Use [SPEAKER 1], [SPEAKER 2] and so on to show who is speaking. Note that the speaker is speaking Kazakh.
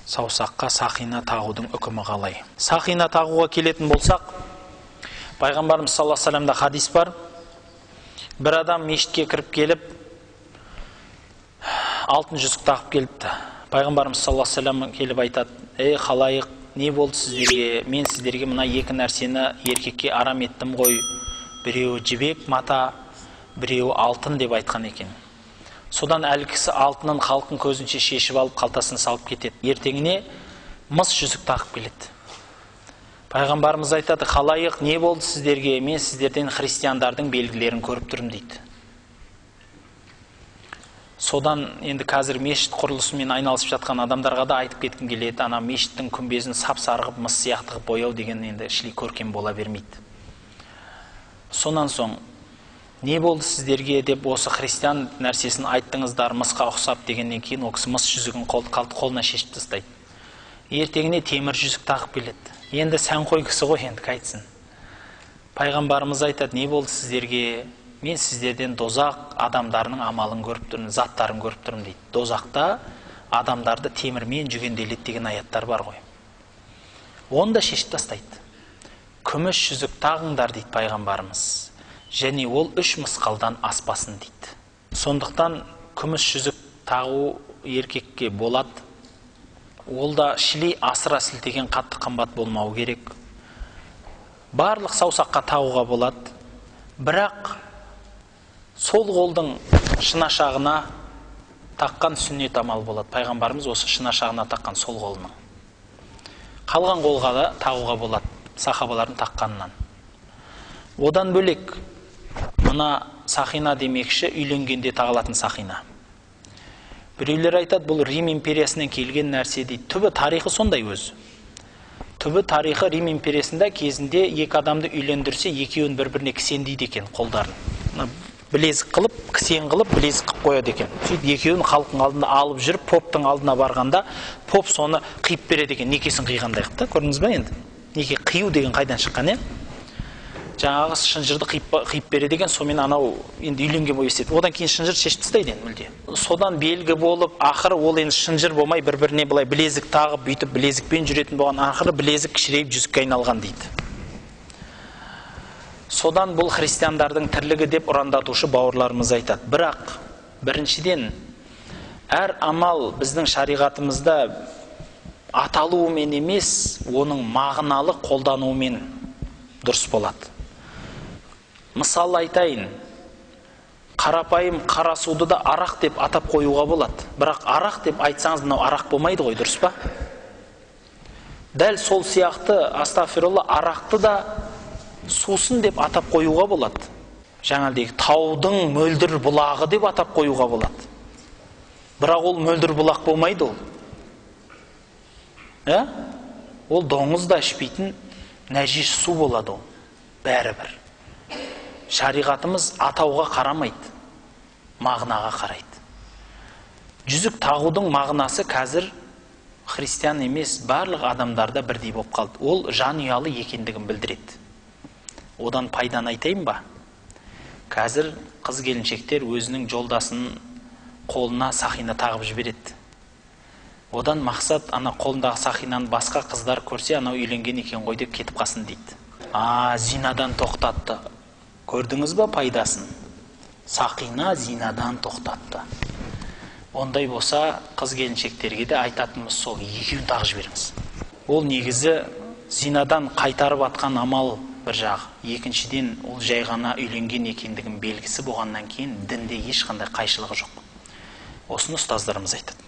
[SPEAKER 1] Саусаққа сақина тағудың үкімі қалай? Сақина тағуға келетін болсақ, Пайғамбарымыз саллаллаху алейхи вассаламда хадис бар. Бір адам мешітке кіріп келіп, алтын жүзік тағып келіпті. Пайғамбарымыз саллаллаху алейхи вассалам келіп айтады: "Ей халайық, не болды сіздерге? Мен сіздерге мына екі нәрсені еркекке арам еттім ғой. Біреуі жібек мата, біреуі алтын" деп айтқан екен. Содан әлгі кісі алтынын халықтың көзінше шешіп алып, қалтасына салып кетеді. Ертеңіне мыс жүзік тағып келеді. Пайғамбарымыз айтады: "Халайық, не болды сіздерге? Мен сіздерден христиандардың белгілерін көріп тұрмын" дейді. Содан енді қазір мешіт құрылысымен айналысып жатқан адамдарға да айтып кеткім келеді. Ана мешіттің күмбезін сап-сары қылып, мыс сияқты қылып бояу деген енді шіли көркем бола бермейді. Сонан соң не болды сіздерге деп осы христиан нәрсесін айттыңыздар, мысқа ұқсап дегеннен кейін ол кісі мыс жүзігін қолына шешіп тастайды. Ертеңіне темір жүзік тағып келеді. Енді сәнқой кісі ғой, енді қайтсын. Пайғамбарымыз айтады: "Не болды сіздерге? Мен сіздерден дозақ адамдарының амалын көріп тұрмын, заттарын көріп тұрмын" дейді. Дозақта адамдарды темірмен жүгенделеді деген аяттар бар ғой. Оны да шешіп тастайды. Күміс жүзік тағыңдар дейді пайғамбарымыз. Және ол 3 мысқалдан аспасын дейді. Сондықтан күміс жүзік тағу еркекке болады. Ол да шіли асыра сілтеген қатты қымбат болмауы керек. Барлық саусаққа тағуға болады. Бірақ сол қолдың шынашағына таққан сүннет амал болады. Пайғамбарымыз осы шынашағына таққан сол қолының. Қалған қолға да тағуға болады, сахабалардың таққанынан. Одан бөлек мына сақина демекші, үйленгенде тағылатын сақина. Біреулер айтады, бұл Рим империясынан келген нәрсе дейді. Түбі тарихы сондай өзі. Түбі тарихы Рим империясында кезінде екі адамды үйлендірсе, екеуін бір-біріне кісендейді екен қолдарын. Мына білезік қылып, кісен қылып, білезік қылып қояды екен. Сөйтіп екеуін халықтың алдында алып жүріп, поптың алдына барғанда, поп соны қиып береді екен, некесін қиғандай қылып та, көрдіңіз ба енді? Неке қию деген қайдан шыққан, е? Жаңағы шынжырды қиып береді екен, сонымен анау енді үйленген болып есептейді. Одан кейін шынжыр шешіп тастайды енді мүлде. Содан белгі болып, ақыры ол енді шынжыр болмай, бір-біріне былай білезік тағып, бүйтіп білезікпен жүретін болған, ақыры білезік кішірейіп жүзікке айналған дейді. Содан бұл христиандардың тірлігі деп ұрандатушы бауырларымыз айтады. Бірақ біріншіден, әр амал біздің шариғатымызда аталуымен емес, оның мағыналы қолдануымен дұрыс болады. Мысал айтайын, қарапайым қара суды да арақ деп атап қоюға болады. Бірақ арақ деп айтсаңыз, мынау арақ болмайды ғой, дұрыс па? Дәл сол сияқты, астағфирулла, арақты да сусын деп атап қоюға болады. Жаңағыдегі таудың мөлдір бұлағы деп атап қоюға болады. Бірақ ол мөлдір бұлақ болмайды ол. Ә? Ол доңыз да ішпейтін нәжіс су болады ол. Бәрібір. Шариғатымыз атауға қарамайды, мағынаға қарайды. Жүзік тағудың мағынасы қазір христиан емес, барлық адамдарда бірдей болып қалды. Ол жанұялы екендігін білдіреді. Одан пайданы айтайын ба? Қазір қыз келіншектер өзінің жолдасының қолына сақина тағып жібереді. Одан мақсат, ана қолындағы сақинаны басқа қыздар көрсе, анау үйленген екен ғой деп кетіп қалсын дейді. А, зинадан тоқтатты. Көрдіңіз ба пайдасын? Сақина зинадан тоқтатты. Ондай болса, қыз келіншектерге де айтатынымыз сол, екеуін тағып жіберіңіз. Ол негізі зинадан қайтарып атқан амал бір жағы. Екіншіден, ол жай ғана үйленген екендігін белгісі болғаннан кейін дінде ешқандай қайшылығы жоқ. Осыны ұстаздарымыз айтады.